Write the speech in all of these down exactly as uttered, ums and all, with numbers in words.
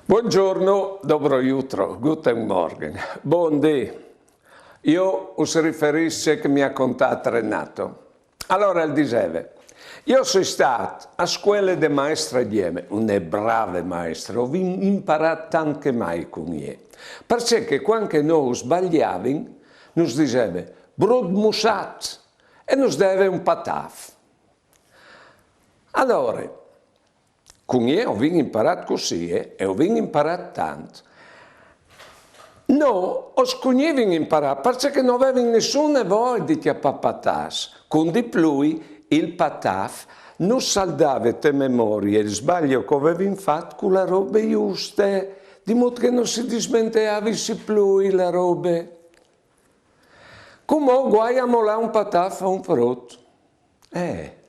Buongiorno, dobro jutro, guten Morgen. Bundì. Jo us riferìs ce che mi à contàt Renato. Alore al diseve: jo o soi stàt a scuele de maestre Ghjeme, une brave maestre, o vin imparàt tant che mai cun jê. Parcè che cuant che nô o sbaliavin, nus diseve: brut musat, e nus deve un pataf. Alore, cun jê o vin imparàt cussì, eh, e o vin imparàt tant. Nô o scugnivin imparâ, parcè che no vevin nissune voie di cjapâ patafs. Cun di plui, il pataf nus saldave te memorie il sbalio che o vevin fat cu la robe juste, di mût che no si dismenteavissi plui la robe. Cumò guai a molâ un pataf a un frut. Eh.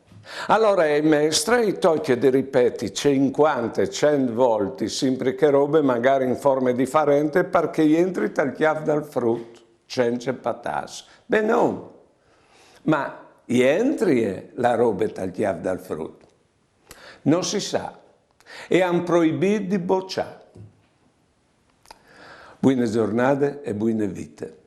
Alore, ae mestre i tocje di ripeti cincuante, cent voltis, simpri chê robe, magari in forme diferente, par che i jentri tal cjâf dal frut, cence patafs. Benon. Ma jentrie la robe tal cjâf dal frut? No si sa. E àn proibît di bocjâ. Buine zornade e buine vite.